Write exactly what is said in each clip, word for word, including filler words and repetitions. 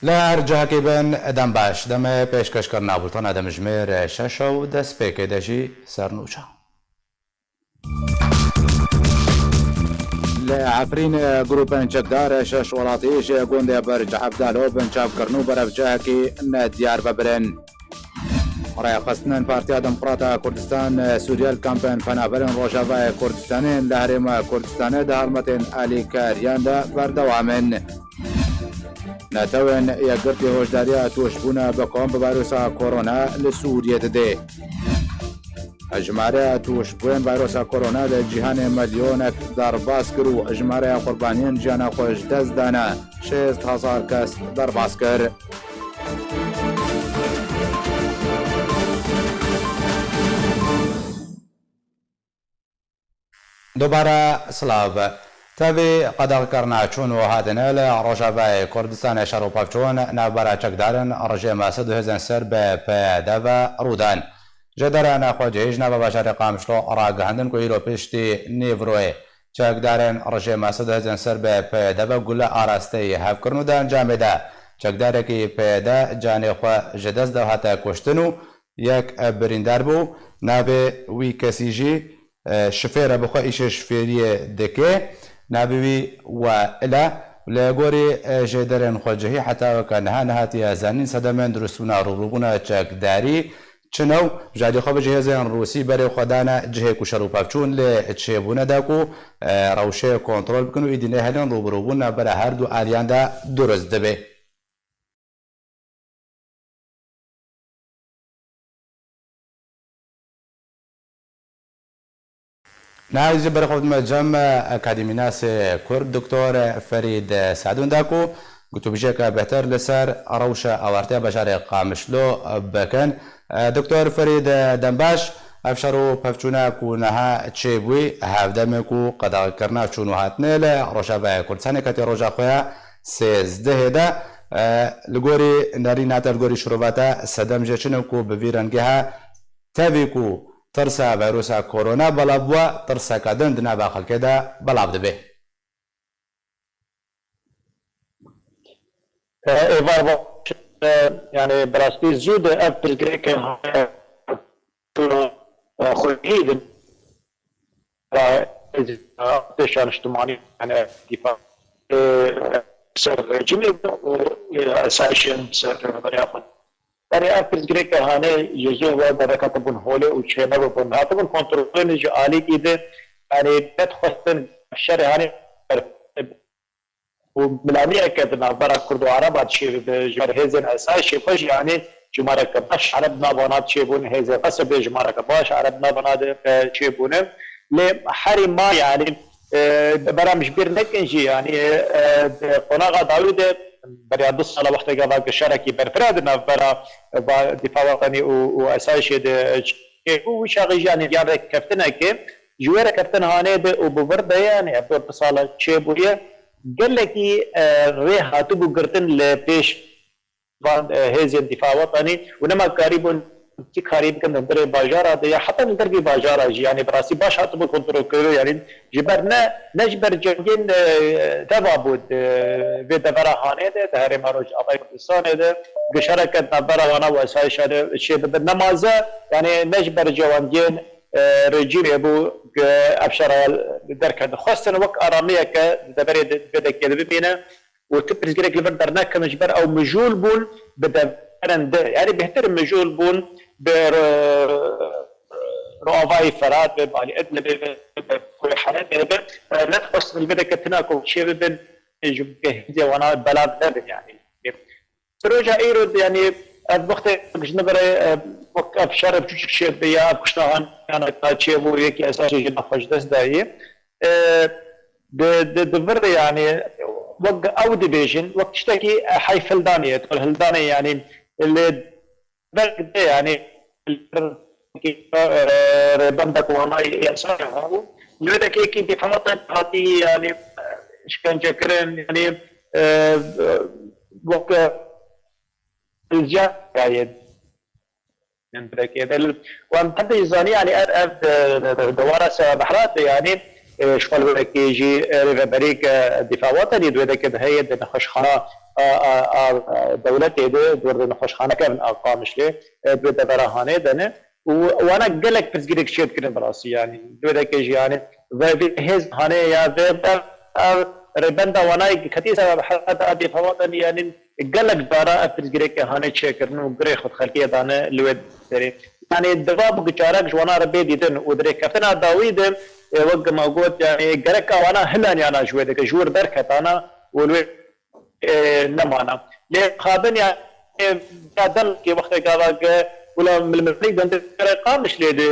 Li her cihekê bin, dem baş. Demê pêşkêşkirina bultena demjimêr şeş û destpêkê de jî sernûçe. Li Efrîn, grûpên çekdar şeş welatî ji gundê Birc Evdalo bin çavkirin û berevcihekî nediyar ve birin. Rêxistinên Partiya Demokrata Kurdistan Sûriye li kampên penaberên Rojavayê Kurdistanê li Herêma Kurdistanê di helmetên alîkariyan de berdewam in. Netewên Yekgirtî hoşdariya tûşbûna bi kom bi vayrusa korona li Sûriyê dide. Jimareya tûşbûyên vayrusa korona li cîhanê milyonek derbas kir û jimareya qurbaniyên jiyana xwe ji dest dane şêst hezar kes derbas kir. Dubare silav. Tevî qedexkirina çûn û hatine li Rojavayê Kurdistanê şer û pevçûn navbera çekdarên rejîma Esed û hêzên ser bi P Y D ve rû dan. Ji derê nexwecihî ji nava bajarê Qamişlo ragihandin ku îro piştî nîvroyê çekdarên rejîma Esed û hêzên ser bi P Y D ve gule arasteyî hev kirin û di encamê de çekdarekî P Y D canê xwe ji dest da, hate kuştin û yek birîndar bû. Navê wî kesî jî, e, şifêr e, bi xwe îşê şifêriyê dike. Navê wî Wail e. Li gorî, e, jêderên xwecihî, heta weke niha nehatiye zanîn sedemên dirustbûna rûbirûbûna çekdarî çi ne û ji alî xwe ve jî hêzên Rûsî berê xwe dane cihê ku şer û pevçûn lê çêbûne de ku, e, rewşê kontrol bikin û îdî nehêlin rûbirûbûn navbera her du aliyan de dirust dibe. Niha jî berê xwe dime cem akademînasê Kurd Doktor Ferîd Sadûn da ku gotûbêjiyeke bêhtir li ser rewşa awarteya bajarê Qamişlo bikin. Doktor Ferîd, dembaş. Ev şer û pevçûna ku niha çêbûyî, hevdemê ku qedexekirina çûn û hatinê li Rojavayê Kurdistanê ketî roja xwe ya sêzdehê de, e, li gorî nerîna te, li gorî şirova te sedem jê çi ne ku bi vî rengê he tevî ku tirsa vîrusa korona belav bûye, tirseke din di nava xelkê de belav dibe? E, êvar baş, e, yani bi rastî zû de ev pirsgirêkên hane, e, xwedî din. Pêşa niştimanî, yani dîfa, e, ser rejîmê û, e, esayişên ser rêveberiya xwe. Yani ev pirsgirêkê hane ji zû ve derketibûn holê û çênebûbûn. Hatibûn kontrolên ji alîkî de, yani nedixwestin şerê hane û milaniyeke di navbera Kurd û Ereba çêbibe, ji ber hêzên esayişê xwe jî, yanî jimareke baş Ereb navana çêbûne, hêzên Qesebê jimareke baş Ereb navana de, e, çêbûne. Lê herî ma, yanî, e, berem ji bîr nekin jî, yanî, e, di qonaxa dawî de beriya du sala wextê gava gişarekî berfireh di navbera, e, va-, Dîfa Wetenî û, û esayişê de çêbû, wî çaxê jî, yanî, yan rêkeftineke ji wê rêkeftin hanê de û bi vir de ye, yanî, ev du sala çêbûye. Gelekî, e, rê hatibû girtin li pêş van, e, hêzên Dîfa Wetenî û nema karîbûn çi karî bikin li hundirê bajara de ya heta li dervî bajara jî, yanî bi rastî baş hatibû kontrolkirin, yanî ji ber ne, ne ji ber cengên, e, teva bû, e, vê devera hanê de, di herêma Rojavayê Kurdistanê de, gişareke di navbera wana û esayişa de çê bibe nemaze, yanî ne ji ber cewendiyên, e, rejîmê bû, e, ev şera derket. Xwestin wek aramiyeke di deverê de, vê de kêde bimîne. û tu pirsgirêk li vir dernekin ji ber ew mijûl bûn bi deverên di, yanî bêhtir mijûl bûn bi ro-, Rojavayê Firat be, bi Alî Idlibê be, bi Kurê Helebê be, e, nedixwestin li vê derketina ku çê bibin, ji hêzê wana belav nebin, yanî. Di roja îro de, yanî, ev wextê ji nivire, e, wek ev şer biçûçik çêbiya, ev kuştahan, yanî, ka çêbû, yekî esasê ji nexwe ji dest dayî. E, di, di, di vir de, yanî, wek ew dibêjin, wek tiştekî, e, heyfhildanê ye, tolhildanê, yanî, li ber de, yanî, e, rêbendek wanayî yasayê hebû. Li wê dekê yekî dîfawatan hatî, yanî, e, şkencekirin, yanî, e, wek, e, ziya ye. Ên birekê de. Wan her de zanî, yanî ev, ev, e, dewara Seba Behra de, yanî, e, ji xwe li wekî jî, e, rêveberî ke Dîfa Watenî di wê de ke di heye di nexweşxana a, a, a, dewletê de, di wir de nexweşxane kevin a Qamişlê, e, di wê devera hanê de ne. Û wana gelek pirsgirêk çêdikirin bi rastî, yanî di wê de ke jî, yanî ve vê hêz hanê ya vê ev rêbenda wana yek ketî sebeb heta Dîfa Watenî, yanî gelek cara ev pirsgirêkê hanê çêkirin û girê xwe xelkê dane li wê derê. Yanî diva bi guçarek ji wana re bê dîtin û di rêkeftina dawî de, e, wek me got, yanî gereka wana hilaniyana ji wê dike, ji wir derketana û li wê, e, nemana. Lê xabin, yanî, e, ya demekê wextê gava ke wila milmilî gundê Qamişlê de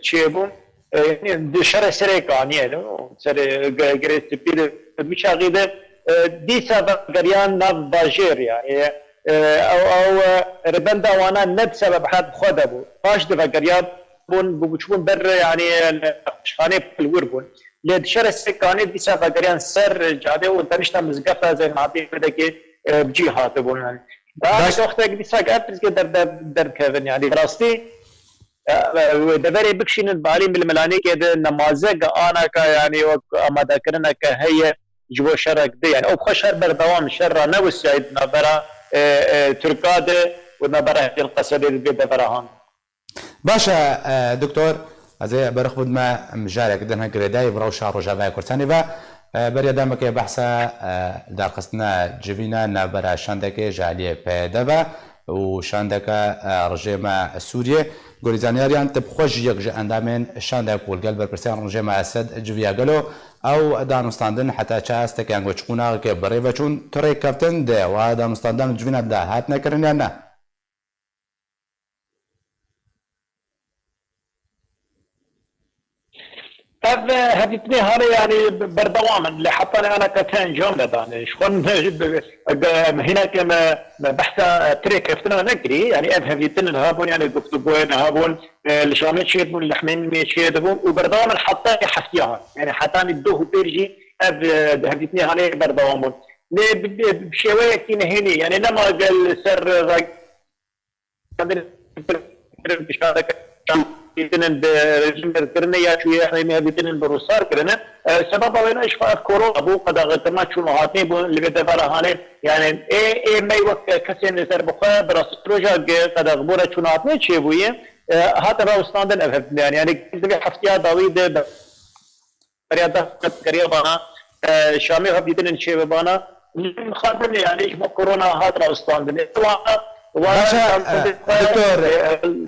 çêbû, e, yanî di şerê serê kaniyê de, serê ge-, gerê spî de, bi çaxî de, e, dîsa vegeriyan nav bajêr, yanî, e, ew, ew, e, rêbenda wana ne bi sebeb heta bi xwe de bû. Paş de vegeriyabûn, bû, çûbûn ber, yanî, nexweşxanê pil wir bûn. Lê di şerê serê kaniyê dîsa vegeriyan ser cadê û tenişta mizgefa Zeynabî Bedekê, e, bi cî hatibûn, yanî. Daha Baş- wextek dîsa ke ev pirsgirêk der, der, derkevin, yanî, bi rastî, e, e, deverê bikişînin balî milmilanêkê de nemazeke anaka, yanî wek amadekirinek heye ji bo şerek de, yanî ew xwe şer berdewam, şer ra newisiyayî di navbera, e, e, Tirka de û di navbera Hêzên Qesedê de bê devera han. Baş e, e, doktor, ez ê berix bidime mijarek din hek girêdayî bi rewşa Rojavaya Kurdistanê ve, e, beriya demekê behsa, e, darxistina civîna navbera şandekê ji aliyê P Y D ve û şandeka, e, rejêma Sûriyê. Gorî zanyariyan, tu bi xwe jî yek ji endamên şandek û li gel berpirsiyarên rejêma Esed civiya gelo ew danûstandin heta çi astek yan ku çi qonaxekê bi rê ve çûn, tu rêkeftin di wa danûstandan û civîna de hatine kirin yan ne? Ev, e, hevdîtinê hane, yanî, berdewam in. Lê hetanê ana ke te encam nedanê. Ji xwe ne, hinekê me, me behsa, e, tirê keftina nekirî. Yanî ev hevdîtin li hebûn, yanî guftûgoyê li hebûn, e, li Şamê çêdibûn, li Hemêmê çêdibûn û berdewam in heta heftiya han. Yanî hetanî doh û pêr jî ev, e, hevdîtinê hanê berdewam bûn. Lê bi, bi, bi şêweyekî nehênî, yanî nema gel ser rag-, dîtinin bi rejîm kirine ya çûye hemî dîtinin bi rûsar kirine. E, sebeba wê ne ji xwe ev korona bû, qedexekirina çûn û hatinê bû li vê devera hanê. Yani ê, ê me wek kesên li ser bi xwe bi rastî roja ge qedexbûra çûn hatinê çêbûye, e, hate rawestandin ev hevdîtinan. Yani divê heftiya dawî de beriya deh qet kiriye bana, e, Şamê hevdîtinin çêbibana. Mixabin, yani ji bo korona hat rawestandinê. Baş e, e, doktor,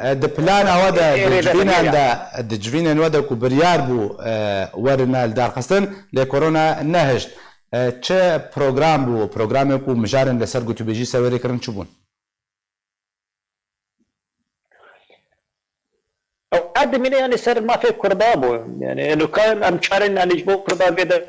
e, di plana we de, di civînan de, di civînên we de ku biryar bû, e, werin li darxistin, lê korona nehişt. E, çi program bû, programê ku mijarên li ser gotûbêjî sewêrê kirin çi bûn? Ew her dimîne, yani, ser mafê Kurda bû. Yani, nuka em çarên, yani, ji bo Kurda vê de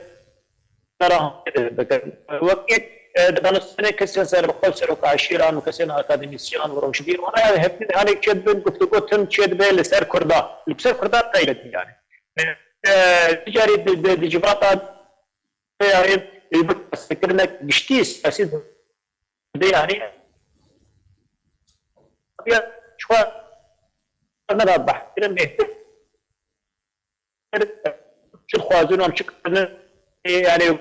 bikin. Wekî, e, di danûstanê kesên serbixwe, serok aşîran û kesên akademîsyan û rewşbîr, wana, yani, hevdî, hani, çêdibin, guftûgo tim çêdibe li ser Kurda. Li ser Kurda taybet, yani. E, e, carî di, di, di civata, yani, e, bi kesîkirinek giştî siyasî de, yani, ya, ji xwe ne da behs kirin, bêhtir çi dixwazin û em çi kirin, e, yani,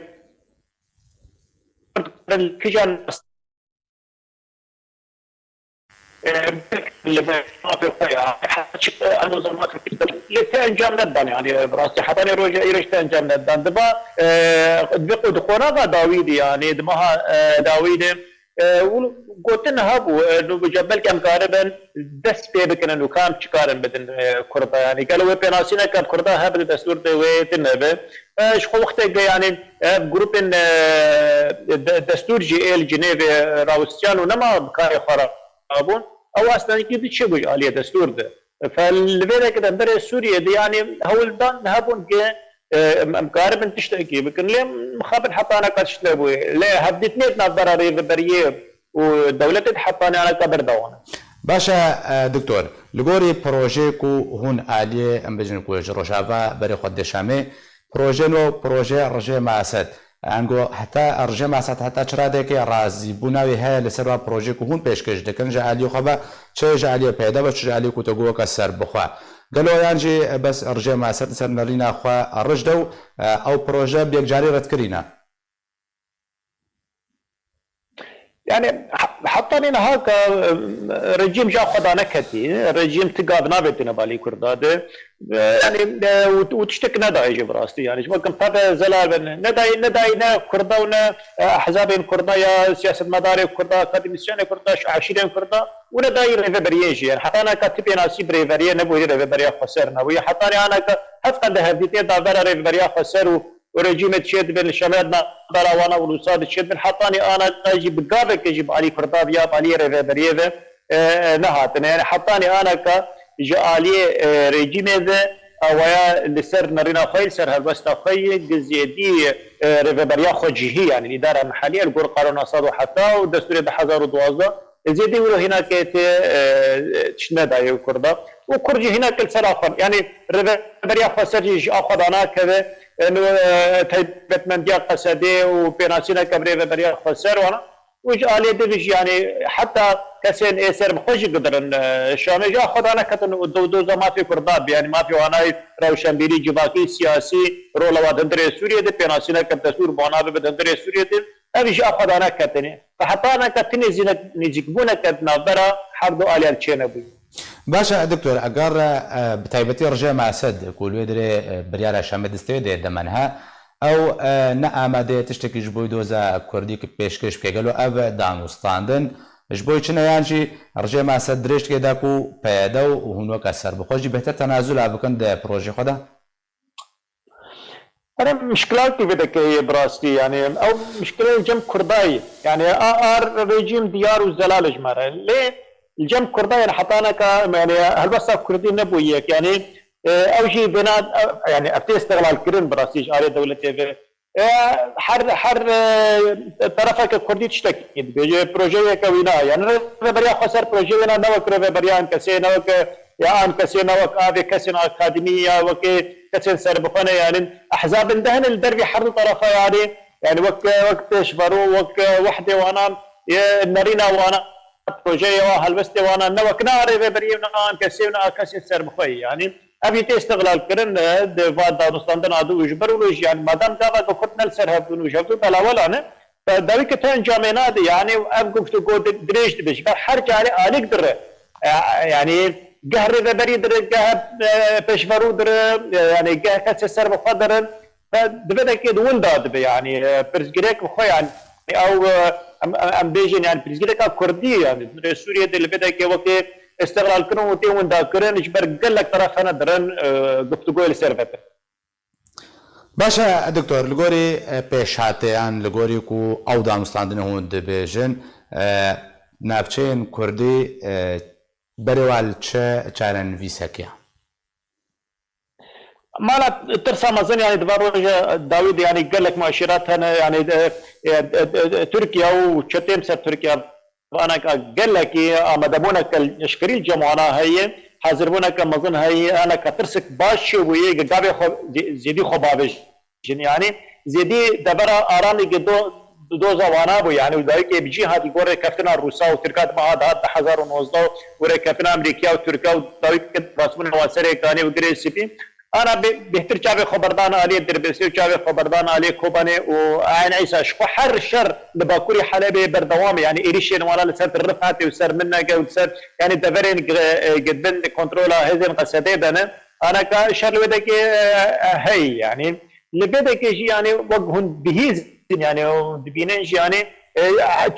kijan e, li mafê xwe ya, heta çi, em o zaman lê te encam nedan, yani, bi rastî hetanê roja îro ji te encam nedan. Diba, e, divê ku di qonaxa dawî de, yani, di meha, e, dawî de, e, û gotin hebû, e, nu bi cem belkî em karibin dest pê bikinin û ka em çi karin bidin, e, Kurda, yani, gelo wê pênasîneke bi Kurda hebe di destûr de wê tune be. E, ji xwe wextê ge, yani, ev grûpên, e, de-, destûr jî ê li Cinêvê rawistiyan û nema bi karê xwe re bûn, ew aslendî diçe bû ji aliyê destûr de. Fe li vê derê de berê Sûriyê de, yanî hewldan hebûn ke, e, em, em karibin tiştekî bikin. Lê mixabin heta anaka tişt nebûye. Lê hevdîtinê di navbera rêveberiyê û dewletê de heta anaka berdewam e. Baş e, e, doktor, li gorî projeyê ku hûn aliyê, em bêjin ku ji Rojava berê xwe didê Şamê, projeyên we, projeyê rejêma Esed, ango heta rejêma Esed heta çi radeyekê razîbûna wê heye li ser wa projeyê ku hûn pêşkêş dikin ji aliyê xwe ve, çi ji aliyê P Y D ve, çi ji aliyê ku te got weke serbixwe. Gelo yan jî bes rejîma Esed li ser nerîna xwe rij de û, e, ew proje bi yekcarî red kirîne? Yani he-, heta niha ka, e, rejîm ji xwe daneketî, rejîm ti gav navêtine balî Kurda de. E, yani, e, û, û tiştek nedayê jî bi rastî. Yani ji bo kim peve zelal bin. Nedayê, nedayê ne Kurda û ne, e, ehzabên Kurda ya siyasetmedarê Kurda, akademîsyenê Kurda, ji eşîrên Kurda û nedayê rêveberiyê jî. Yani heta niha ka ti pênasî bi rêveriyê nebûyî, rêveberiya xweser nebûyî. Heta niha ka hevqende hevdîtinê da vera rêveberiya xweser û û rejîmê çêdibin, li şemer navbera wana û Rûsa diçêdibin, hetanî ana jî bi gaveke jî bi alî Kurda ve ya bi alî rêveberiyê ve, e, e, nehatine. Yani hetanî anaka ji aliyê, e, rejîmê ve, e, awaya li ser nerîna xwe, li ser helwesta xwe yê, gi zêdî, e, rêveberiya xwe cihî, yani îdara meheliye li gor qanûna sed û heft û destûrê du hezar û duwazdeh, zêdî wilo hînakê tê, e, tişt nedayê Kurda. Û Kurd jî hînak li ser axwe. Yani rêveberiya xweser jî ji axwe danakeve, e, no, e, taybetmendiya qesedê û pênasîneke bi rêveberiya xweser wana. Û ji aliyê din jî, yani heta kesên ê serbixwe jî gidirin, e, Şamê jî axwe daneketin û do-, doza mafê Kurda bi, yani mafê wanayê rewşenbîrî, civakî, siyasî, rola wa di hundirê Sûriyê de, pênasîneke bi destûr bi wana bibe di hundirê Sûriyê de. Ev jî axwe daneketinê. Ve heta neke ti nêzînek-, nêzîkbûneke di navbera her du aliyan çênebûye. Baş e, doktor, eger, e, bi taybetî rejîma Esed ku li wê dirê, e, biryara Şamê destê wê de demen he, ew, e, ne amade ye tiştekî ji bo doza Kurdî ki pêşkêş bike. Gelo ev danûstandin ji bo çi ne, yan jî rejîma Esed dirêj dike da ku P Y D û hûn weke serbixwe jî bêhtir tenazula bikin di projê xwe de? Erê, mişkilakî vê dike ye bi rastî, yani ew mişkilê cem Kurda ye. Yani a, a rejîm diyar û zelal ji me re. Lê li cem Kurda, yani heta neka, yani helwesta Kurdî nebû yek. Yani, e, ew jî vêna, e, yani ev tê îstixlal kirin bi rastî ji alê dewletê ve. E, her, her, e, terefeke Kurdî tiştekî dibêje, projeyeke wîna. Yani rêveberiya xweser projeyê wêna ne wek rêveberiya an kesê, ne wek, e, ya an kesê, ne wek avê kesên akademî ya wekê kesên serbixwe ne, yani ehzabên dehne li dervî her du terefa, yani, yani wek, wek pêşverû, wek wehdê wana, yê nerîna wana, projeyê wa, helwestê wana, ne wek ne a rêveberiyê, ne a kesê, ne a kesê serbixwe ye, yani ev yê tê îstixlal kirin, e, di va danûstandina dû û ji ber wilo jî, yani madem gava ku Kurd ne li ser hevdû û ji hevdû belawela ne, Dawî ke tu encamê nade, yani ev guftûgo di-, dirêj dibe, ji ber her carê alîk dire. E, yani geh rêveberî dire, geh, e, pêşverû dire, e, yani geh kesê serbixwe dirin. Ve di vê dekê di winda dibe, yani, e, pirsgirêk bi xwe, yani ew, e, em, em, em bêjin, yani pirsgirêka Kurdî, yani rê Sûriyê de li vê dekê wekê îstixlalkirin û tê windakirin, ji ber gelek teref hene dirin, e, guftûgoyê li ser vete. Baş e, doktor, li gorî, e, pêşhateyan, li gorî ku ew danûstandinê hûn dibêjin, e, navçeyên Kurdî, e, berê wa li çi çarenivîsek ya? Mala tirsa mezin, yani di van roja dawî de, yani gelek maşîrat hene, yani, e, e, e, e, Tirkiye û çetên ser Tirkiye Vanek a gelekî amadebûneke eşkerî li cem wana heye, hazirbûneke mezin heye, hineke tirsik baş çêbûye, gi gavê xwe zê-, zêdî xwe bavêjin. Yanî zêdî devera aramî gi do-, doza wana bû, yanî û dawîkê bi cî hatî gor rêkeftina Rûsa û Tirka di meha de hat du hezar û nozdeh û rêkeftina Amerîkiya û Tirka û dawîkê rastbûna wa serê kanê û girê spî. Ana bê-, bêhtir çavê xwe berdan aliyê Dirbêsê û çavê xwe berdan aliyê Kobanê û Eyn Eysa. Ji xwe her şer li bakurê Helebê berdewam e. Yanî êrîşên wana li ser Rifatê û ser Minegê û li ser, yanî deverên gi-, e, gi bin kontrola hêzên Qesedê de ne. Anaka şer li wê dekê, e, e, heye. Yanî li vê dekê jî, yanî wek hûn dibihîzin, yanî û dibînin jî, yanî E,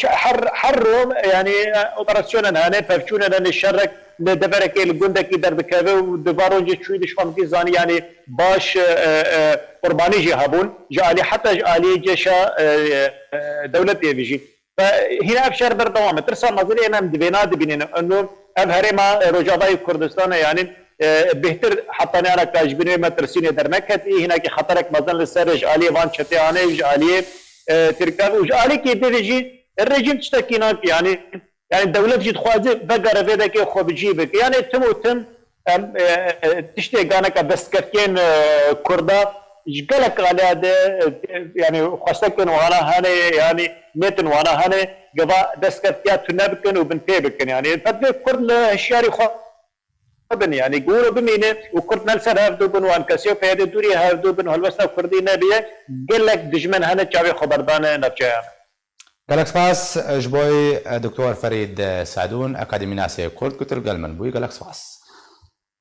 her, her rom, yani, e, operasyonên hene, pevçûnên hene, şerek li deverekê, li gundekî derdikeve û di van roncê çûyî dişxwe min zanî, yani, baş, e, e, e, qurbanî jî hebûn. Ji alî, heta ji alî ceşa, e, e, dewletê ve jî. Ve hîna ev şer berdewam e. Tirsa mezin em di vêna dibînin. Eno ev herêma, e, Rojavayê Kurdistanê, yani, e, bêhtir hetanî anaka ji bin wê metirsînê derneketî, hinekî xeterek mezin li ser ji aliyê van çetê anê, ji aliyê, e, Tirkan û ji aliyekê din jî rejîm tiştekî nake, yani, yani dewlet jî dixwaze vegere vê dekê xwe bi cî bike. Yani tim û tim em, e, e, tiştê ganeka destkeftiyên, e, Kurda ji gelek aliya de, e, yani xwestekên wana hene, yani nêtin wana hene, gava destkeftiya tune bikin û binpê bikin. Yani ped vê Kurd li hişyarî xwe Bin, yanî gûr û bimîne û Kurd ne li ser hevdû bin, wan kesê û peyedê dûrî hevdû bin, helwesta Kurdî nebiye, gelek dijmin hene çavê xwe berdane navçeyan. Gelek spas ji bo, e, Doktor Ferîd Sadûn, akademînasê Kurd ku tu li gel min bûyî, gelek spas.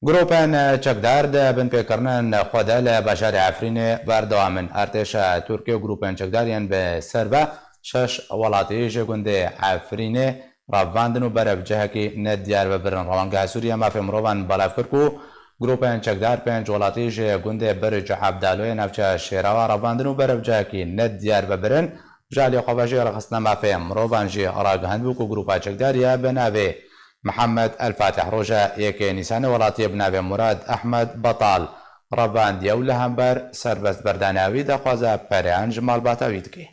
Grûpên çekdar di binpêkirinên xwe de li bajarê Efrînê berdewam in. Artêşa Tirkiyê û grûpên çekdar yên bi ser ve şeş welatî ji gundê Efrînê ravandin û berev cihekî nediyar ve birin. Rewangeha Sûriye Mafê Mirovan belav kir ku grûpên çekdar pênc welatî ji gundê Birc Ebdaloyê navçeya Şêrawa ravandin û berev cihekî nediyar ve birin. Ji alî xwe ve jî rêxistina mafê mirovan jî ragihandibû ku grûpa çekdar ya bi navê Mihemed El Fatih roja yekê Nîsanê welatiyê bi navê Murad Ehmed Betal revandiye û li hember serbestberdana wî daxwaza pereyan ji malbata wî dike.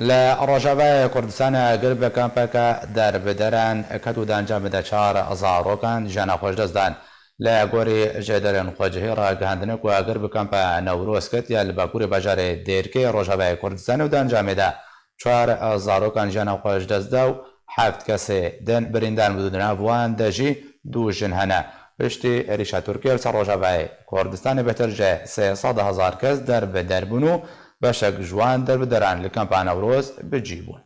Li Rojavayê Kurdistanê agir bi kampeke derbideran ket û di encamê de çar zarokan jiyana xwe ji dest dan. Li gorî jêderên xwecihî ragihandine ku agir bi kampa Newroz ket ya li bakurê bajarê Dêrkê Rojavayê Kurdistanê û di encamê de çar zarokan jiyana xwe ji dest da û heft kesê din birîndar bûn. Di nav wan de jî du jin hene. Piştî êrîşa Tirkiyê li ser Rojavayê Kurdistanê bêhtir ji sê sed hezar kes derbider bûn û beşek ji wan derbideran li kampa Newroz bi cî bûn.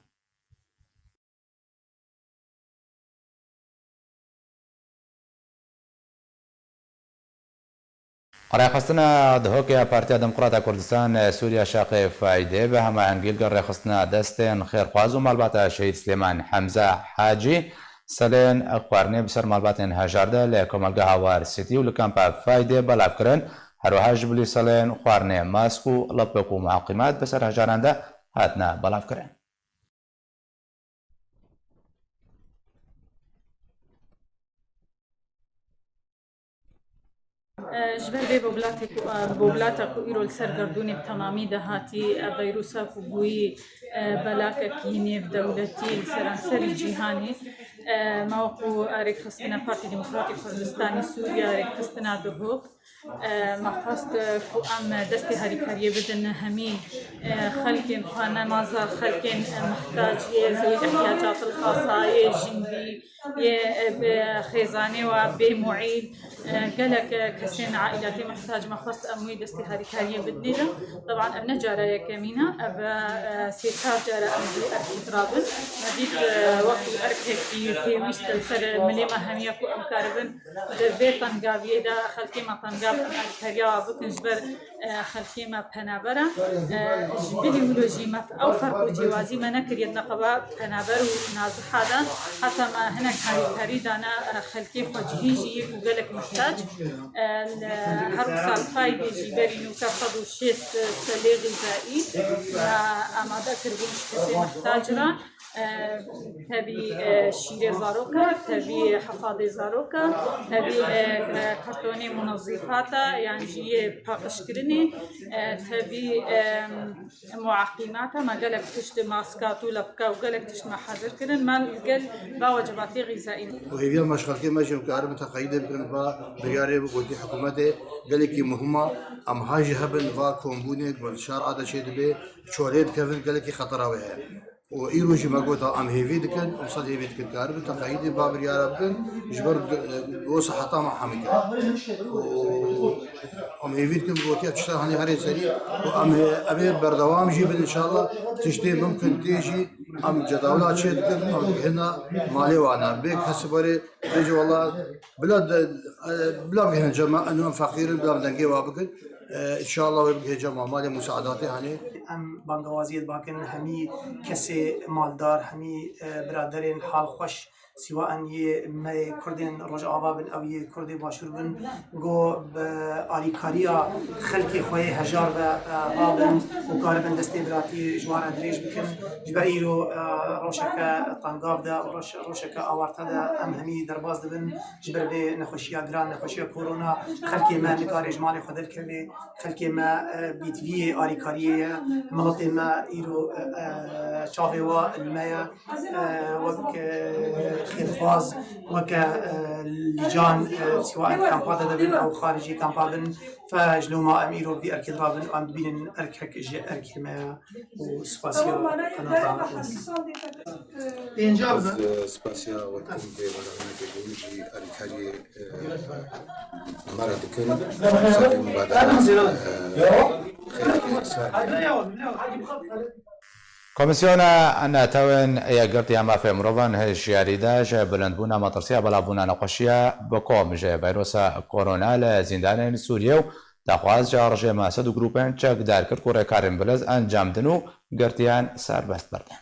Rêxistina Dihokê ya Partiya Demokrata Kurdistan Sûriya Şaqê Faydê bi hemahengî li gel rêxistina destên xêrxwaz û malbata Şehîd Silêman Hemza Hacî selên xwarinê bi ser malbatên hejar de li komelgeha War City û li kampa Faydê belav kirin. Her wiha ji bilî selên xwarinê, mask û lipik û muqîmat bi ser hejaran de hatine belavkirin. Ji ber vê boblatê ku, bobulata ku îro li ser gerdûnê bi temamî de hatî, ev vîrusa ku bûyî, belakekî nêvdewletî li seranserî cîhanê, me wekû rêkxistina Partî Demokratîk Kurdistanê Sûriye, rêkxistina Duhok, me xwest ku em destê harîkariyê bidin hemî xelkên xwe, ne naza xelkên mihtac yê zewî ihtiyacatil xasa yê jindî, yê, e, bi xêzanê we bê muîl, e, gelek, e, kesên aîletê muhtac me xwest em wî destê harîkariyê bidinê de. Teban ev ne cara yekemîn e, ev, e, sê çar cara em ji wî erkî dirabin. Me dît, e, wekî erkekî pêwîst li ser milê me hemiya ku em karibin di vê tengaviyê de xelkê me tengav em erkeriya bikin ji ber e, xelkê me penaber e. E, ji bilî wilo jî me ew ferq û cêwazî me nekiriye di neqeba penaber û naziha de. Heta me hinek harîkarî dane, e, xelkê xwecihî jî û gelek mihtac. E, li her wisa li Faydê jî berî nûke sed û şêst selê xîzayî me amade kiribûn ji kesê mihtac re. E, tevî, e, şîrê zaroka, tevî hefadê zaroka, tevî, e, e, kartonê munezîfata, yan jî yê paqijkirinê, e, tevî, e, muaqîmata, me gelek tişt, maskat û lepka û gelek tişt me hazir kirin. Me li gel va wecibatê xîzayî. Û hêviya me ji xelkê me jî em karibin teqeyîdê bikin, va biryarê bi gotî hikûmetê gelekî muhim e. Em ha jî hebin va kombûnê ku li şar ade çêdibe, çolê dikevin, gelekî xetera wê heye. Û îro jî me gota, em hêvî dikin, em sed hêvî dikin, karibin teqeyîdê va biryara bikin, ji ber di-, bo siheta me hemî kir. Û em hêvî dikin, gotiya tişta hanî herê serî û em hê-, em ê berdewam jî bin înşallah. Tiştê mimkin tê jî em cedawla çê dikin, em dihêne malê wan e. Bê kesî berê bêje wela bila de, e, bila bihêne cema, eno em feqîr in, bila em dengê wa bikin. E, înşallah wê bigihê cema malê musaedatê hanê. Em bangawaziyê dibakin hemî kesê maldar, hemî, e, biraderên halxweş, sîwaen yê me yê Kurdên Rojava bin, ew yê Kurdê Başûr bin, go bi alîkariya xelkê xwe yê hejar ve, e, rabin û karibin destê biratî ji wan re dirêj bikin. Ji ber îro, e, rojeke tengav de û roj-, rojeke awarte de em hemî derbas dibin. Ji ber vê nexweşiya giran, nexweşiya korona, xelkê me nikarê ji malê xwe derkeve. Xelkê me, e, bîtviyê alîkariyê ye. Miletê me îro, e, e, çavê wa li me ye. E, wek, e, Xêrxwaz weke, e, Lîcan, e, siwa em kampa de dibin, ew xaricî kampa bin, fe ji loma em îro vî erkê dirabin, em dibînin erkek ji erkê me ye û spasiya qenata. Pênca Ez, bide. e, spasiya wetin vê beramekê bûn jî alîkariyê, e, me re dikin. Serê mubadera, e, xêrê ser. Komîsyona Netewên Yekgirtiya Mafê Mirovan hişyarî da ji bilindbûna metirsiya belavbûna nexweşiya bi kom ji vîrusa korona li zîndanên Sûriyê û daxwaz ji rejîma Esed û grûpên çekdar kir ku rêkarên bilind encam din û girtiyan serbest berdin.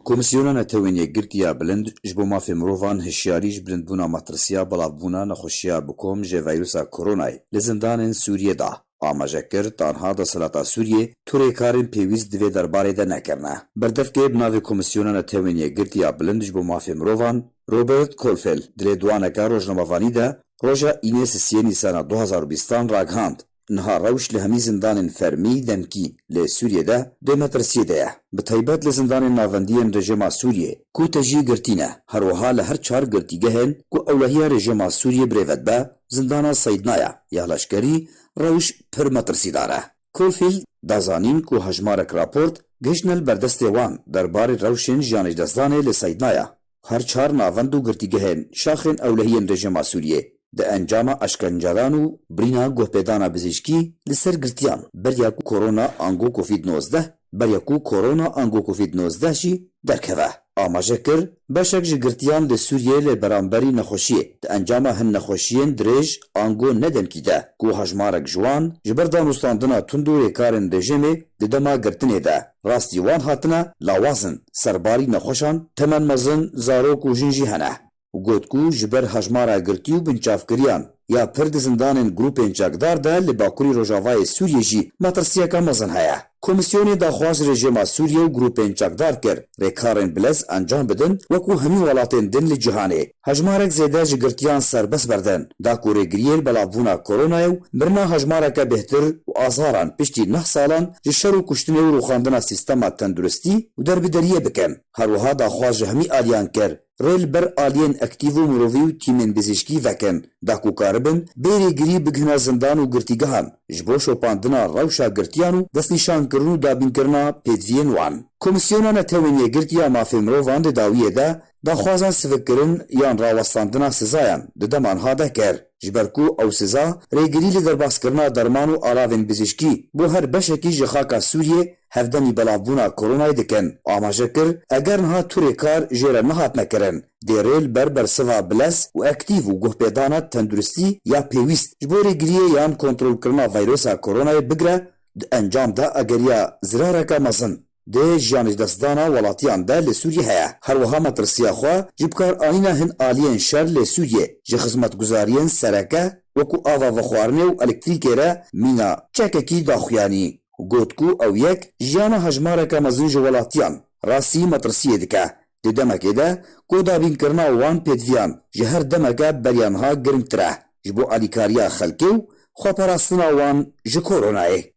Komîsyona Netewên Yekgirtiya Bilind ji bo Mafê Mirovan hişyarî ji bilindbûna metirsiya belavbûna nexweşiya bi kom ji vîrusa koronayê li zindanên Sûriyê da. Amaje kir, tanha desthilata Sûriyê tu rêkarên pêwîst di vê derbarê de nekirine. Berdevkê bi navê Komîsyona Netewên Yekgirtiya Bilind ji bo Mafê Mirovan, Robert Colville, di lêdwaneke rojnamevanî de roja Înê sisiyê Nîsana du hazar û bîstan ragihand, niha rewş li hemî zindanên fermî demkî li Sûriyê de di metirsiyê de ye. Bi taybet li zindanên navendî yên rejîma Sûriyê ku tejî girtî ne, her wiha li her çar girtîgehên ku ewlehiya rejîma Sûriyê birêve dibe, zindana Seydnaya ya leşkerî, rewş pir metirsîdar e. Colville da zanîn ku hejmarek raport gihiştine li ber destê wan derbarê rewşên jiyanê ji destdanê li Seydnaya. Her çar navend û girtîgehên şaxên ewlehiyên rejîma Sûriyê di encama eşkencedan û birîna guhpêdana bizîşkî li ser girtiyan beriya ku korona ango covid nozdeh, beriya ku korona ango covid nozdeh jî derkeve. Amaje kir, beşek ji girtiyan li Sûriyê li beramberî nexweşiyê di encama hin nexweşiyên dirêj ango nedemkî de ku hejmarek ji wan ji ber danûstandina tund û rêkarên rejîmê di dema girtinê de rastî wan hatine lawazin, serbarî nexweşan temen mezin, zarok û jin jî hene. Û got ku ji ber hejmara girtî û binçavkiriyan ya pir di zindanên grûpên çekdar de li bakurî rojavayê Sûriyê jî metirsiyeke mezin heye. Komîsyonê daxwaz ji rejîma Sûriyê û grûpên çekdar kir, rêkarên bilez encam bidin, wekû hemî welatên din li cîhanê. Hejmarek zêde ji girtiyan serbest berdin, da ku rêgiriyê li belavbûna koronayê û mirina hejmareke bêhtir û azaran piştî neh salan ji şer û kuştinê û rûxandina sîstema tenduristî û derbideriyê bikin. Her wiha daxwaz ji hemî aliyan kir, rê li ber aliyên aktîv û mirovî û tîmên bizîşkî vekin, da ku karibin bê rêgirî bigihine zindan û girtîgehan ji bo şopandina rewşa girtiyan û destnîşankirin û dabînkirina pêdiviyên wan. Komîsyona Netewên Yekgirtiya Mafê Mirovan di dawiyê de daxwaza sivikkirin yan rawestandina sizayan di dema niha de kir, ji ber ku ew siza rêgirî li derbaskirina derman û alavên bizîşkî bo her beşekî ji xaka Sûriyê hevdemî belavbûna koronayê dikin. Amaje kir, eger niha tu rêkar jê re nehatine kirin, dê rê li ber bersiva bilez û aktîv û guhpêdana tenduristî ya pêwîst ji bo rêgiriyê yan kontrolkirina vîrusa koronayê bigire, di encam de egeriya zirareke mezin di jiyanê ji destdana welatiyan de li Sûriyê heye. Her wiha metirsiya xwe ji bikaranîna hin aliyên şer li Sûriyê ji xizmetguzariyên sereke wekû ava vexwarinê û elektrîkê re mîna çekekî daxuyanî. Got ku ew yek jiyana hejmareke mezin ji welatiyan rastî metirsiyê dike. Di demekê de ku dabînkirina wan pêdiviyan ji her demeke beriya niha giringtir e ji bo alîkariya xelkê û xweparastina wan ji koronayê.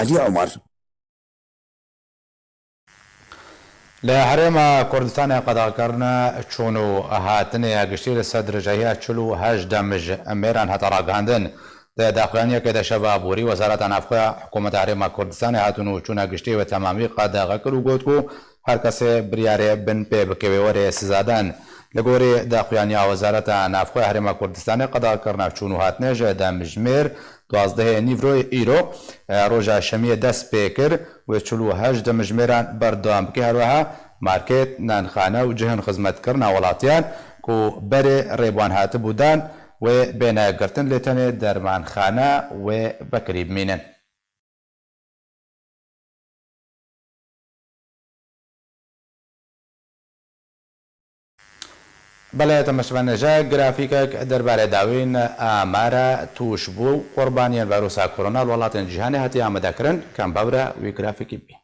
Elî Omer. Li Herêma Kurdistanê qedexekirina çûn û hatinê ya giştî li ser dirêjahiya çil û heşt demij mêran hate ragihandin. Di daxuyaniyekê de şeva borî Wezareta Navxwe ya Hikûmeta Herêma Kurdistanê hatin û çûna giştî bi temamî qedexe kir û got ku her kesê biryarê bin pê bike wê were sizadan. Li gorî daxuyaniya Wezareta Navxwe ya Herêma Kurdistanê qedexekirina çûn û hatinê ji demjimêr duwazdehê nîvroyê îro, e, roja şemiyê dest pê kir, wê çil û heşt demjimêran berdewam bike. Her wiha market, nanxane û cihên xizmetkirina welatiyan ku berê rê bi wan hatibû dan, wê bêne girtin, lê tenê dermanxane wê vekirî bimînin. Belê, temaşevanên hêja, grafîkek derbarê dawîn amara tûşbû qurbaniyên vîrusa korona li welatên cîhanê hatiye amadekirin. Kem bevre wî grafîkî bî.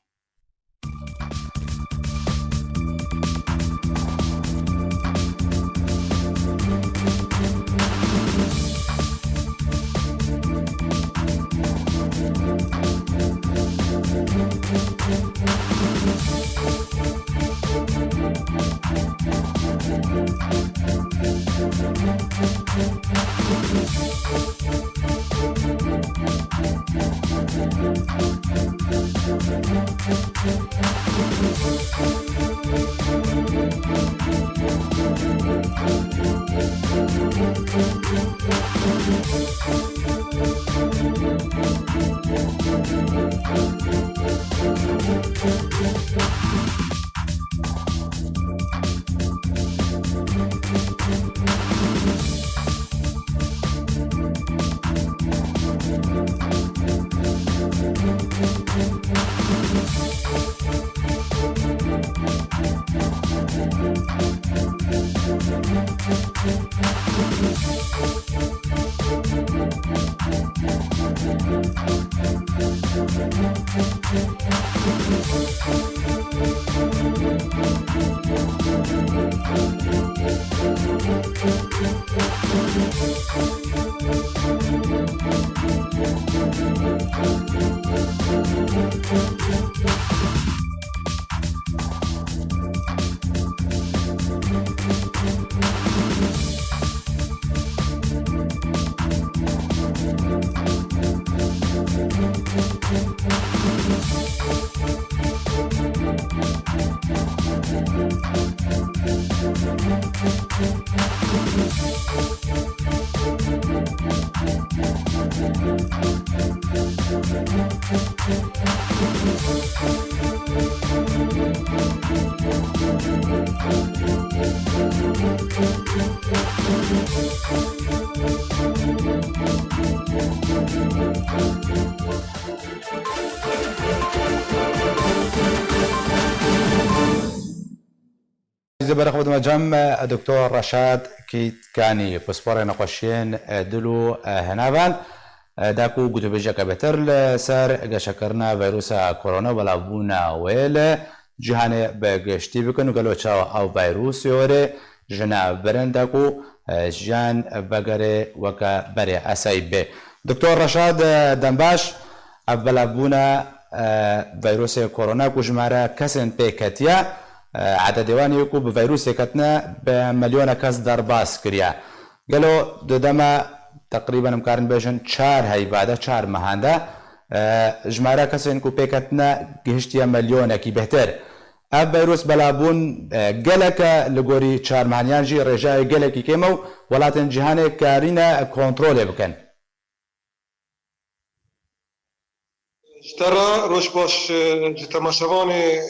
Ji ber xwe dime cem, Doktor Reşad Kîtkanî, pisporê nexweşiyên dil û henavan, da ku gotûbêjeke bêtir li ser geşekirina vîrusa korona û belavbûna wê li cîhanê bi giştî bikin û gelo çawa ew vîrusê were ji nav birin da ku jiyan vegerê weke berê esayî bê. Doktor Reşad, dembaş. Ev belavbûna, e, vîrusê korona ku jimare kesên pê ketiye, e, ededê wan yê ku bi vîrusê ketine bi milyona kes derbas kiriye. Gelo di dema teqrîben em karin bêjin çar heyva de, çar mehan de, e, jimare kesên ku pê ketine gihiştiye milyonekî bêhtir. Ev vîrus belavbûn, e, gelek e li gorî çar mehaniyan jî rêjayê gelekî kêm e û welatên cîhanê karîne kontrolê bikin. Ji te re roj baş, e, ji temaşevanê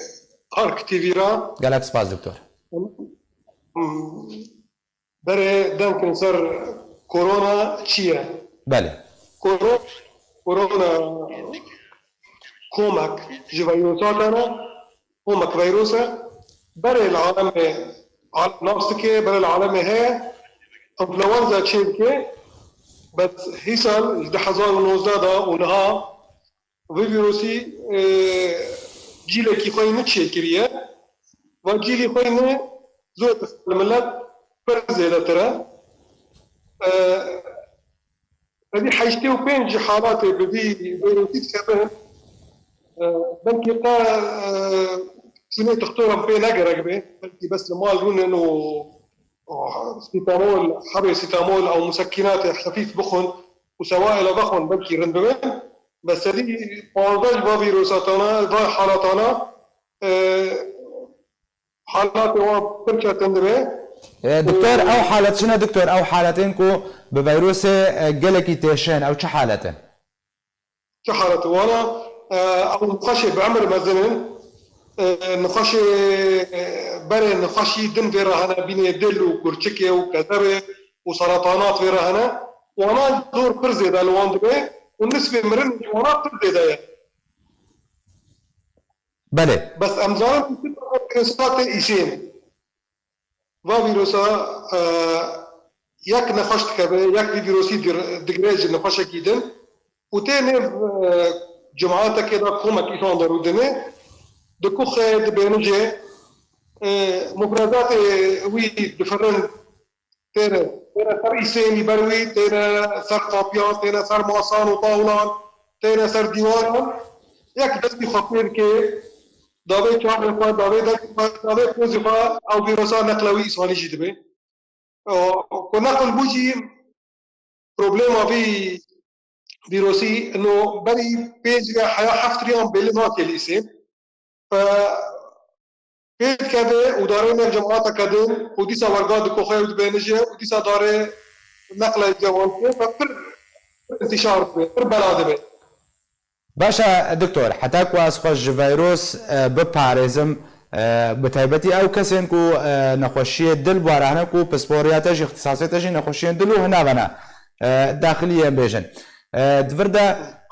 Ark T V re. Gelek spas, doktor. Berê deng kin ser korona çi ye? Belê. Koro-, korona komek ji vîrusatan e. Komek vîrus e. Berê li alemê, al-, nas dike, berê li alemê heye. Enfluenza çê dike. Bes hîsal ji du hezar û nozdeh de û niha vî vîrusî, e, cîlekî xwe yê nû çêkiriye. Va cîlî xwe yê nû zor li milet pir zêdetir e. E, Tevî heştê û pênc ji halatê bi vî vîrusî dikevin. E, belkî te, e, çûnê dixtoran pê negerek be. Belkî bes li mal rûnin û, û sîtamol, hebê sîtamol ew musekînatê xefîf bixwin û sewaîla vexwin belkî rind bibe. Bes tevî panzdeh ji va vîrusatana, va halatana, e, Halatê wan pir çetin dibe. E, doktor, ew halet çi ne, doktor? Ew haletên ku bi vîrusê, e, gelekî têşin, ew çi halet in? Çi halet wana? E, ew nexweşê bi emir mezin in. E, nexweşê, e, berê nexweşî din vê re hene, bînê dil û kurçikê û kezebê û seratanat vê re hene. Wana zor pir zêde li wan dibe û nisbê mirin ji wana pir zêde ye. Belê. Bes em zanin ku vîrusa tê îsên. Va vîrusa, e, yek nexweş dikeve, yek vî vîrusî dir-, digire ji nexweşekî din û tê nêv, e, cemaetekê de komek îsan de rûdine, dikuxe, dibêhnije, e, mufredatê wî difirin, têne, têne ser îsênî ber wî, têne ser qapiyan, têne ser masan û tawlan, têne ser dîwaran. Yek destî xwe pê dike, davê çavê xwe, davê dengê xwe, davê pozê xwe, ew vîrusa neqle wî îsanî jî dibe. O, ku neql bû jî problema vî vîrusî, no berî pênc ya heya heft riyan bêli nake li îsên. Fe-, pê dikeve û darê nêv cemaata kedin û dîsa werga dikoxe û dibêhnije û dîsa darê neqle cewan pê ve pir intîşar dibe, pir bela dibe. Baş e, doktor, heta ku ez xwe ji veyros, e, biparêzim, e, bi taybetî ew kesên ku, e, nexweşiyê dil bi wan re hene ku pisporiya te jî, ixtisasê te jî nexweşiyên dil û hinavana, e, daxilî yên bêjin. E, di vir de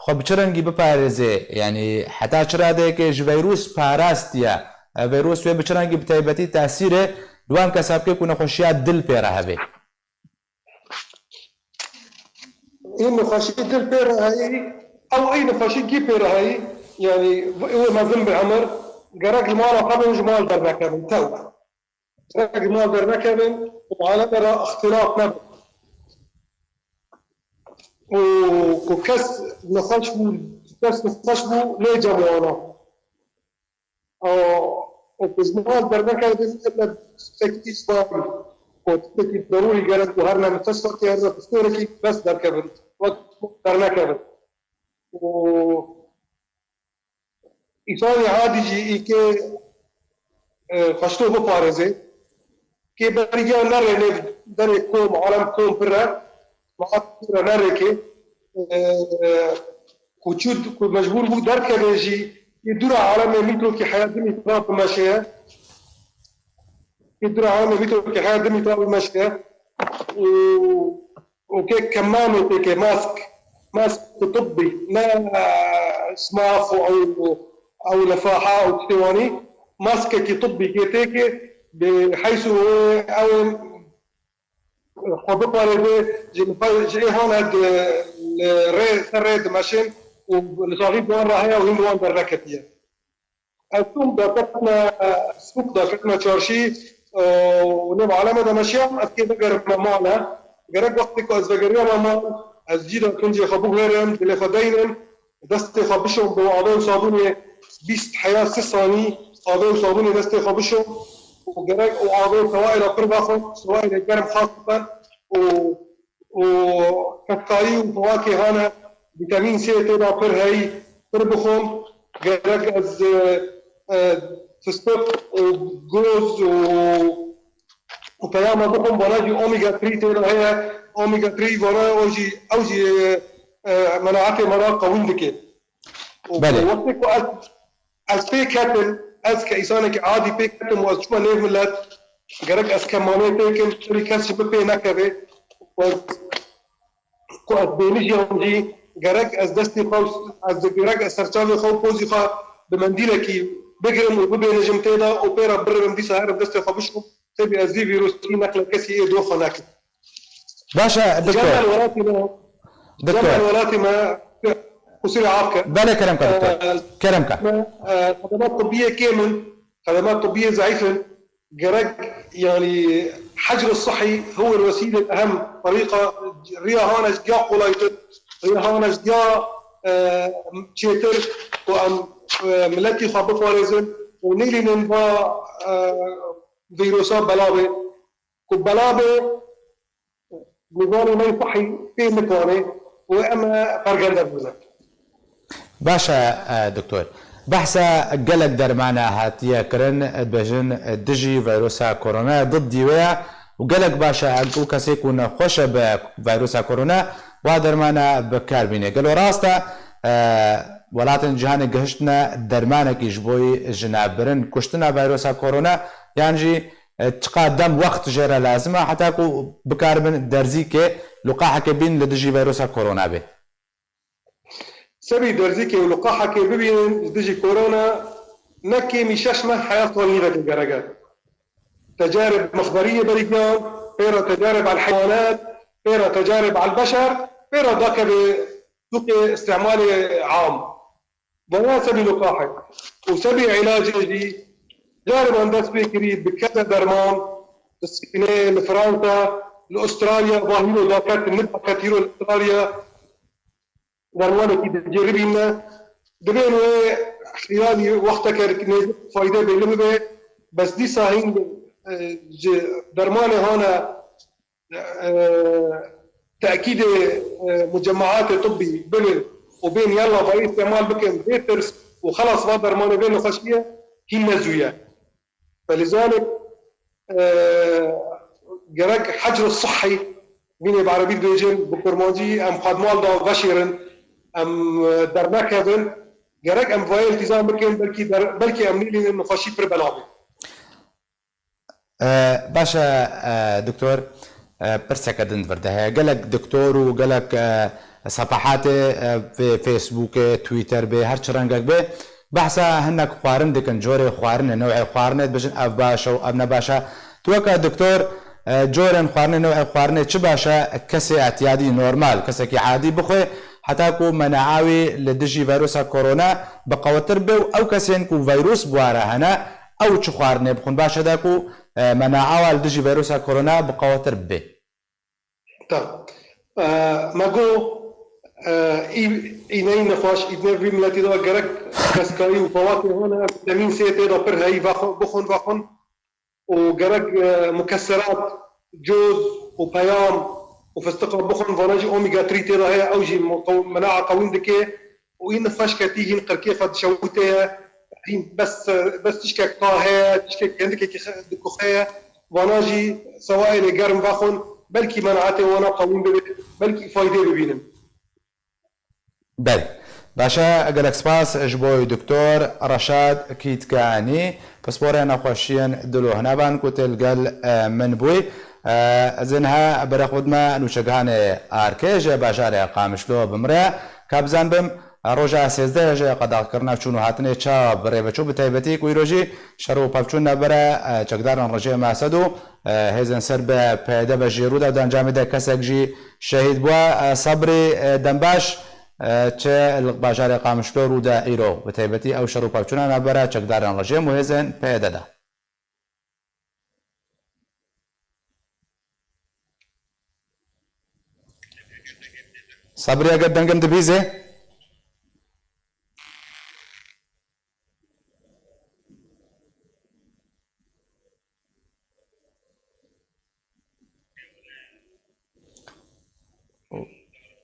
xwe bi çi rengî biparêzê, yanî heta çi radeyekê ji veyros parastiye, e, veyros wê bi çi rengî bi taybetî tesîrê li wan kesa bike ku nexweşiya dil pê re hebe? Ê nexweşî dil pê re heyî, ew ê nexweşî gî pê re heyî, yanî wê mezin bi emir, gerek li mala xwe bin, ji mal dernekevin, tew. Gerek ji mal dernekevin û aleme re ixtilaf nebin. Û ku kes nexweş bû, kes nexweş bû, lê cem wana. Û, û ku ji mal dernekevin, illa tiştekî îsbabî, ku tiştekî derûrî gerek û her ne mistesfekî, her ne pistorekî bes derkevin, wek dernekevin. Û Îsanê adî jî î kê, e, xweşto biparêze. Kê berî ya nerê nêv derê kom, alem kom pir e, ma pir e nerê kê. E, ku çû, ku mecbûr bû derkeve jî, yê dûra alemê mîtrokî heya du mîtra bimeşeye. Yê dûra alemê mîtrokî heya du mîtra bimeşeye. Û û kê kemamê têkê, mask, mask tibbî, ne smaf û ew, ew lefaha û tiştê wanî, maskekî tibbî kê têkê, bi heysu ew ê xwe biparêze, ji, ji ê hane di, li rê, ser rê dimeşin û li saxî bi wan re heye û hîn bi wan derneketiye. Ez çûm daketime sûk, daketime çarşî, e, û nêv aleme de meşiyam, ez kê vegerime male. Gerek wextê ku ez vegeriyame mal, ez cî de kincê xwe biguherim, dilê xwe deynim, destê xwe bişom bi avê û sabûnê bîst heya sî sanî avê û sabûnê destê xwe bişom û gerek û avê û sewaîla pir vexwim, sewaîlê germ xax bibe û û fetkayî û fewakê hane, vîtamîn C tê de pir heyî, pir bixwim. Gerek ez, e, e, fistiq û goz û, û peyama bixwim, vana jî omega three tê de heye. Omega three vana o jî, ew jî, e, e, menaetê me re qewîn dike. Û Belê. Wextê ku ez, ez pê ketim, ez ke îsanekî adî pê ketim û ez çûme nêv milet, gerek ez kemamê pê kim, tevî kes ji min pê nekeve. Û ez, ku ez bêhnijiyam jî, gerek ez destê xwe, ez gerek ez serçavê xwe û pozî xwe bi mendîlekî bigirim û bibêhnijim tê de û pê re birivim, dîsa herim destê xwe bişom. Tevî ez vî vîrusî neqle kesî ê dor xwe nekim. Baş e, doktor. Cem el welatî me, Doktor. Cem el welatî me, qusûrê af ke. Belê, kerem ke, doktor. Ee, Kerem ke. Me, e, xedemat tibbiyê kêm in, xedemat tibbiyê zeîf in. Gerek, yanî, hecr sihî huwa el-wesîle el-ehem. Terîqa, riya hane ji ya qolaytir, riya hane ji ya, e, çêtir ku em, e, miletî xwe biparêzin û nêlînin va, e, vîrusa bela be. Ku bela be, nizamê me yê sihî pê nikane û em pergende bûne. Baş e, e, doktor. Behsa gelek dermana hatiye kirin, dibêjin dijî veyrusa koronaya, diddî wê ye û gelek baş e, ew kesê ku nexweş e bi veyrusa korona, wa dermana bi kar bîne. Gelo rast e, e, welatên cîhanê gihiştine dermanekî ji bo yî ji nav birin kuştina veyrusa korona, yan jî e, çiqas dem, wext jê re lazim e heta ku bikaribin derzîkê, liqahekê bîn li dijî veyrusa korona bê? Sebî derzîkê û liqahekê bibînin li dijî korona ne kêmî şeş meh heya sal nîvekê gerek e. Tecarib mexberiyê berî giyan, pê re tecarib el heywanat, pê re tecarib el beşer, pê re dakeve sûkê îstîmalê am. Vana sebî liqahê û sebî îlacê jî cariban dest pê kirî bi kete derman, li Spînê, li Fransa, li Australya, va hîro daket, nidaket hîro li Australya dermanekî diceribîne. Dibên wê xiyalî wexteke nêzik fayde bê li bibe, bes dîsa hîn, e, ji dermanê hane e, tekîdê, e, mucemaatê tibbî bibin û bên yalla vayî îstîmal bikin bê tirs û xelas va dermanê vê nexweşiyê hîn ne zû ye. Felizalik, e, gerek hecr sihhî, vînê bi erebî dibêjin, bi kurmancî em xwe di mal de veşêrin, em, e, dernekevin. Gerek em vayê îltîzam bikin, belkî der-, belkî em nêlînin nexweşî pir bela bê. E, baş e, e, doktor, e, pirseke din vir de heye. Gelek doktor û gelek, e, sepehatê, e, vê Facebookê, Twitter bê, her çi rengek bê, behsa hinek xwarin dikin, corê xwarinê, newê xwarinê, dibêjin ev baş e û ev ne baş e. Tu weke doktor, e, corên xwarinê, newê xwarinê çi baş e, kesê etiyadî, normal, kesekî adî bixwe, heta ku menaa wî li dijî veyrusa korona bi qewettir be û ew kesên ku veyrus bi wa re hene, ew çi xwarinê bixwin baş e da ku, e, menaa wan li dijî veyrusa korona bi qewettir bibe? Tamam. E, me got, e, î-, îneyî nexweş, îdnê vî miletî de gerek keskarî û xebatê hene, vîtamîn C tê de pir heyî vexwe-, bixwin, vexwin. û gerek, e, mukesserat, coz û peyam û fistiqa bixwin, vana jî omega three tê de heye, ew jî mu-, qew-, menaa qewîn dike û hîn xweş ketî, hîn qirkê xwe dişewite ye, hîn bes, bes tişkek qa heye, tişkek gendikekî xe-, dikuxe ye, vana jî sewayê lê germ vexwin, belkî menaetê wana qewîn bibe, belkî faydê bibînin. Belê. Baş e, gelek spas ji bo doktor Reşad Kîtkanî, pisporê nexweşiyên dil û hinevan ku tê li gel, e, min bûy. E, ez ê niha bere xwe bidime nûçegihanê Arkê ji bajarê Qamişlo bi min re. Ka bizanibim, e, roja sêzdehê ji qedexkirina çûn û hatinê çawa bi rê ve çû, bi taybetî ku îro jî şer û pevçûn navbera, e, çekdarên rejîma Esed û, e, hêzên ser bi P Y D ve jî rû da û di encamê de kesek jî şehîd bû. E, Sebrî, e, Dembaş, e, çi li bajarê Qamişlo rû da îro, bi taybetî ew şer û pevçûna navbera çekdarên rejîm û hêzên P Y D de. Sebrî, eger dengim dibîzê?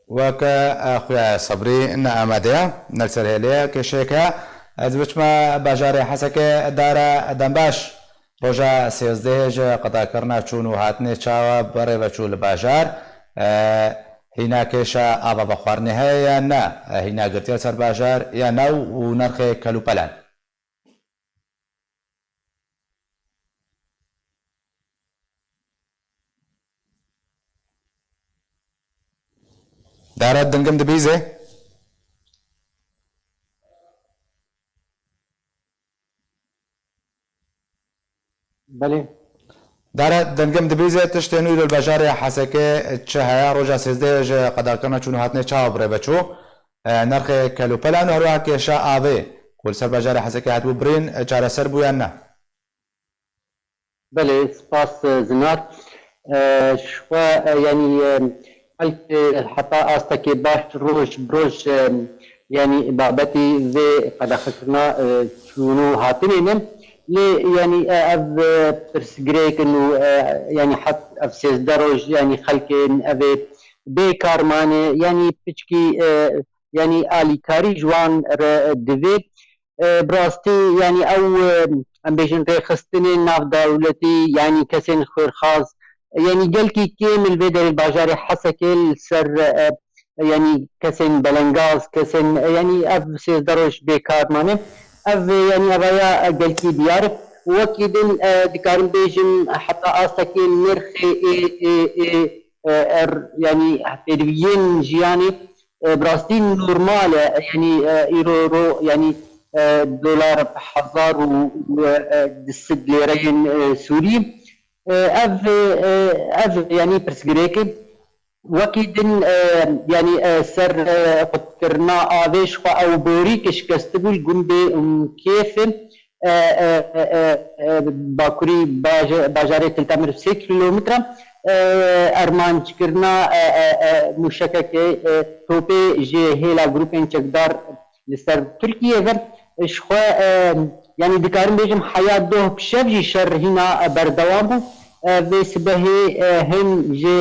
Weke, e, xuya Sebrî ne amade ye, ne li ser hêlê ye, kêşeyek heye. Ez biçime bajarê Hesekê, dara Dembaş. Roja sêzdehê ji qedakirina çûn û hatinê çawa bi rê ve çû li bajar? E, hîna kêşa ava vexwarinê heye yan na? E, hîna girtiye li ser bajar yan na û nirxê kelûpelan? Dara dingim dibîzê? Belê. Dara dingim dibîzê, tiştê nû li bajarê Hesekê çi heye? Roja sêzdehê ji qedakirina çûn û hatinê çawa bi rê ve çû? E, nirxê kelûpelan û her wiha kêşa avê ku li ser bajarê Hesekê hatibû birîn, e, çareser bû yan ne? Belê, spas, e, Zinar. E, ji xwe, e, yanî, e, xelk, e, heta astekê baş roj bi roj, e, yanî babetî vê qedexekirina, e, çûn û hatinê ne. Lê, yanî, e, ev, e, pirsgirêk in û, e, yanî het ev sêzdeh roj, yanî xelkên evê bê kar mane, yanî piçkî, e, yanî alîkarî ji wan re divê. E, bi rastî, yanî ew, e, em bêjin rêxistinên navdewletî, yanî kesên xêrxaz, yanî gelkî kêm li vê derê bajarê Hesekê li ser, e, yanî kesên belengaz, kesên, e, yanî ev sêzdeh roj bêkar mane. Ev, e, yanî evaya, e, gelkî diyar e. Wekî din, e, dikarim bêjim heta astekê nirxê ê, ê, ê, e, er, yanî pêdiviyên jiyanê, e, bi rastî normal e, yanî, e, îro ro, yanî, e, dolar hezar û, e, e, du sed lêreyên, e, Sûrî. E, ev, e, ev, yanî pirsgirêk e. Wekî din, e, yanî, e, ser, e, qutkirina avê ji xwe ew borî ke şikestibû li gundê Umkêf, e, e, e, e, e, bakurî baje-, bajarê Til Temir sê kîlometre, e, armanckirina, e, e, e, mûşekeke, e, topê ji hêla grûpên çekdar li ser Tirkiyê ve. Ji xwe, e, yanî dikarim bêjim heya doh bi şev jî şer hîna, e, berdewam bû. E, vê sibehê, e, hin ji,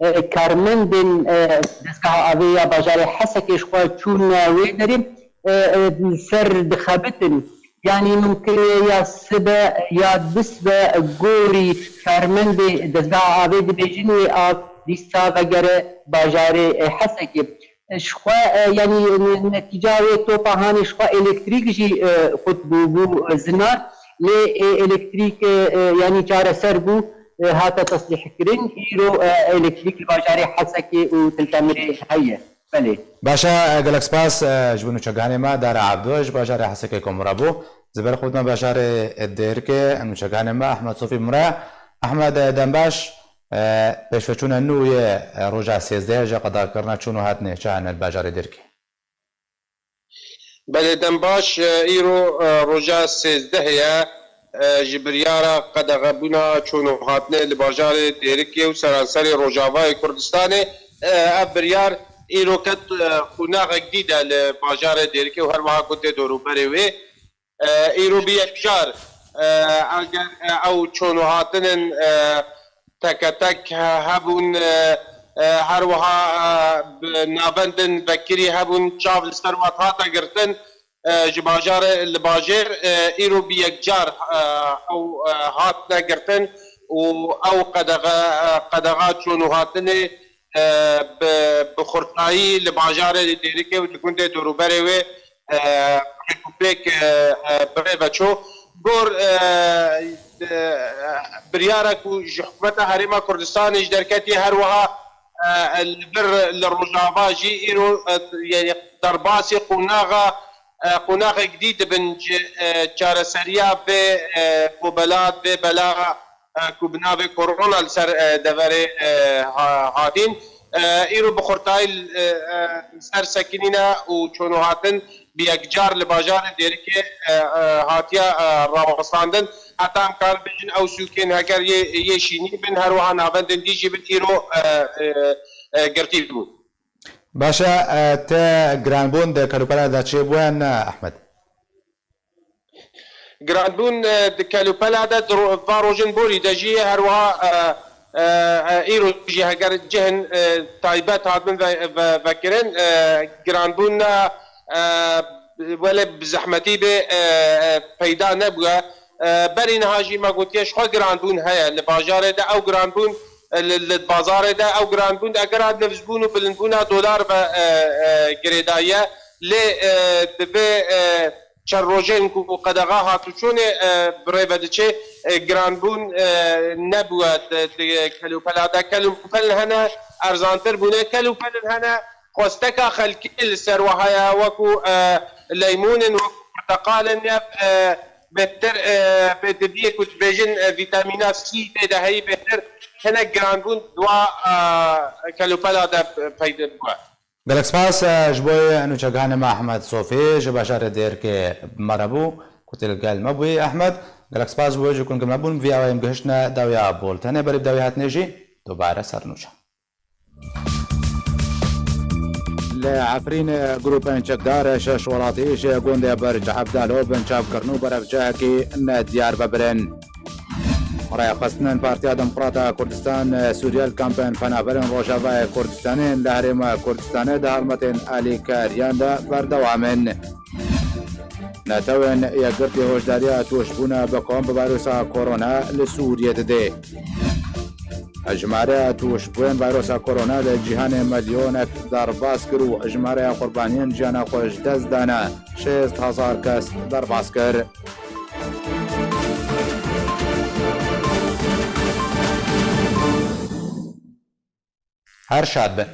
e, karmendên, e, dezgeha avê ya bajarê Hesekê ji xwe çûne wê derê, e, e, ser dixebitin. Yanî mumkin e ya sibe ya disibe gorî fermendê dezgeha avê dibêjin wê av dîsa vegere bajarê, e, Hesekê. E, ji xwe, e, yanî ne-, netîca wê topa hanê ji xwe elektrîk jî, e, qut bû, bû, e, zinar. Lê, e, elektrîk, e, e, yanî çareser bû, e, hate teslîhkirin. Îro, e, elektrîk li bajarê Hesekê û Til Temirê heye. Belê. Baş e, gelek spas, e, ji bo nûçegihanê me, Dara Ebdo, ji bajarê Hesekê ku me re bû. Ji ber xwe dime bajarê Dêrikê, nûçegihanê me, Ehmed Sofî bi me re. Ehmed, e, dem baş, e, pêşveçûna nû yê, e, roja sêzdeh ji qedakirina çûn û hatinê çi hene li bajarê Dêrikê? Belê, dem baş, e, îro, e, roja sêzdeh ye, e, ji biryara qedexebûna çûn û hatinê li bajarê Dêrikê û seranserê Rojavayê Kurdistanê, e, ev biryar îro ket, e, qonaxek dî de li bajarê Dêrikê û her wiha gundê dorûberê wê. E, îro bi yekcar, e, eger, e, ew çûn û hatin in, e, teke tek he-, hebûn, e, e, her wiha, e, bi navendin vekirî hebûn, çav li ser wan hate girtin, e, ji bajarê, li bajêr, e, îro bi yekcar, e, ew, e, hatine girtin û ew qedexe, e, qedexa çûn û hatinê, e, bi, bi xurtayî li bajarê Dêrikê û di gundê dorûberê wê, e, rêkûpêk, e, e, bi rê ve çû. Gor, e, e, biryara ku ji hikûmeta Herêma Kurdistanê jî derketiye, her wiha, e, li vir li Rojava jî îro, e, yanî derbasî qonaxa, e, qonaxek dî dibin ji, e, çareseriya vê, e, bobela, vê bela, e, ku bi navê korona li ser, e, deverê, e, ha-, hatîn. E, îro bi xurtayî, e, e, li ser sekinîne û çûn û hatin bi yekcar li bajarê Dêrikê, e, e, hatiye, e, rawestandin. Heta em karin bêjin ew sûkên heger yê, yê şînî bin, her wiha navendên dî jî bin îro, e, e, e, girtî bûn. Baş e, e, te giranbûn di kelûpela de çêbûye ne, Ehmed? Giranbûn, e, di kelûpela de di ro-, va rojên borî de jî ye, her wiha, e, e, e, îro jî heger cihên, e, taybet hatibin ve, ve, vekirin, e, giranbûn ne, e, wele bi zehmetî bê, e, e, peyda nebûye. E, berî niha jî me gotiye ji xwe giranbûn heye li bajarê de, ew giranbûn, e, li, li bazarê de, ew giranbûn eger hat nivîsbûn û bilindbûna dolar ve, e, e, girêdaye, lê, e, di vê, e, çend rojên ku qedexa hatûçûnê, e, bi rê ve diçe, e, giranbûn, e, nebûye di, di kelûpela de. Kelûpelin hene erzantir bûne, kelûpelin hene xwesteka xelkê li ser wahaya, wekû, e, leymûn in, wekû porteqal in, ev, e, bêhtir, e, bi diviyê ku dibêjin, e, vîtamîna C tê de heyî bêhtir hinek giranbûn di wa, e, kelûpela de peyda bûye. Gelek spas, e, ji bo nûçegihanê me Ehmed Sofî ji bajarê Dêrikê bi me re bû, ku tê li gel me bûyî. Ehmed, gelek spas ji bo ji ku li gel me bûn. Vî awayê em gihiştine dawiya boltenê, berî bi dawî hatinê jî dubare ser nûçe. Li Efrînê grûpên çekdar şeş welatî ji gundê Birc Ebdalo binçavkirin û berevcihekî nediyar ve birin. Rêxistinên Partiya Demokrata Kurdistan Sûriye li kampên penaberên Rojavayê Kurdistanê li Herêma Kurdistanê di helmetên alîkariyan de berdewam in. Netewên Yekgirtî hoşdariya tûşbûna bi kom bi vayrusa korona li Sûriyê dide. Jimareya tûşbûyên vayrusa korona li cîhanê milyonek derbas kir û jimareya qurbaniyên jiyana xwe ji dest dane şêst hezar kes derbas kir. Her şad bin.